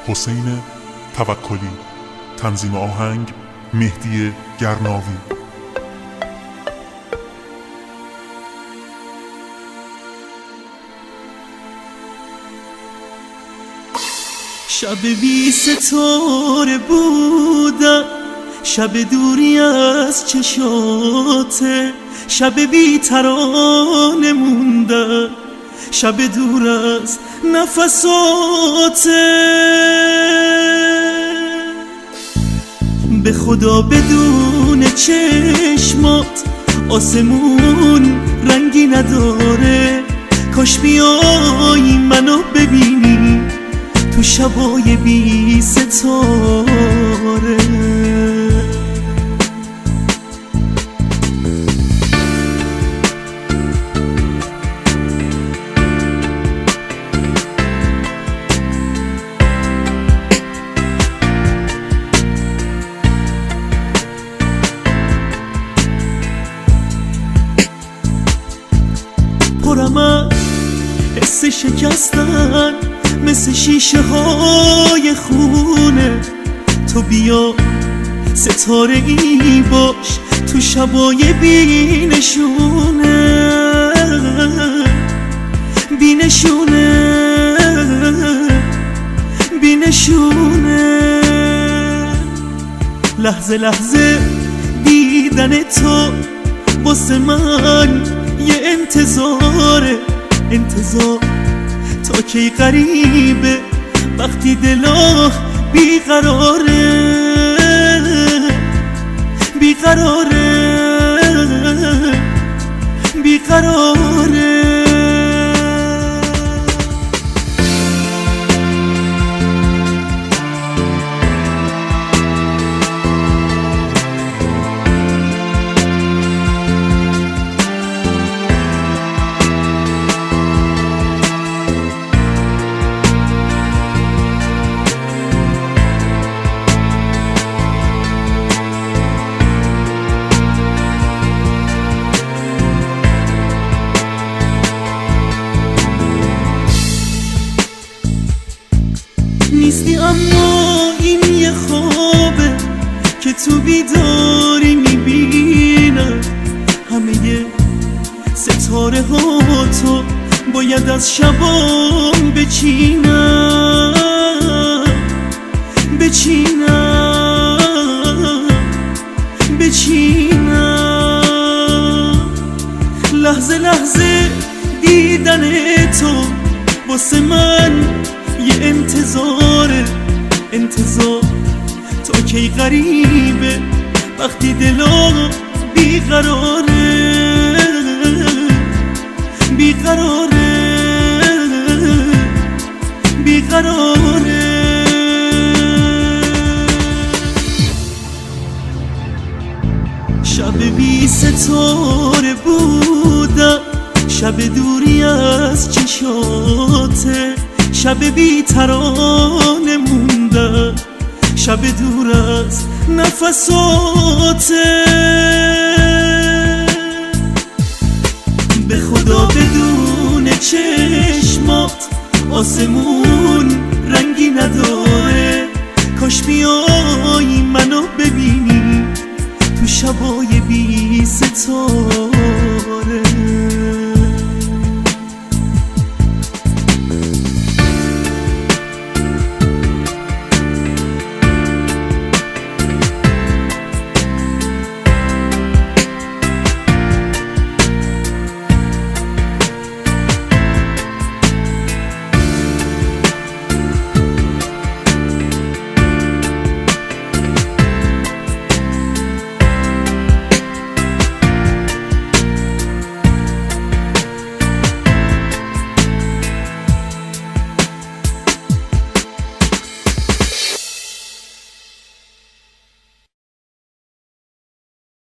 حسین توکلی، تنظیم آهنگ مهدی گرناوی. شب بی ستاره بودم، شب دوری از چشاته، شب بی ترانه موندم، شب دور از نفساته. به خدا بدون چشمات آسمون رنگی نداره، کاش بیایی منو ببینی تو شبای بی ستاره. پرم از حس شکستن مثل شیشه های خونه، تو بیا ستاره ای باش تو شبای بی نشونه، بی نشونه، بی نشونه. لحظه لحظه دیدن تو واسه من یه انتظاره، انتظار تا کی غریبه وقتی دلا بیقراره، بیقراره، بیقراره. نیستی اما این یه خوابه که تو بیداری میبینم، همه ستاره ها تو باید از شبام بچینم، بچینم، بچینم. لحظه لحظه دیدن تو واسه من یه انتظاره، انتظار تا کی غریبه وقتی دلا بیقراره، بیقراره، بیقراره. شب بی ستاره بودم، شب دوری از چشاته، شب بی ترانه موندم، شب دور از نفساته. به خدا بدون چشمات آسمون رنگی نداره، کاش بیایی منو ببینی تو شبای بی ستاره.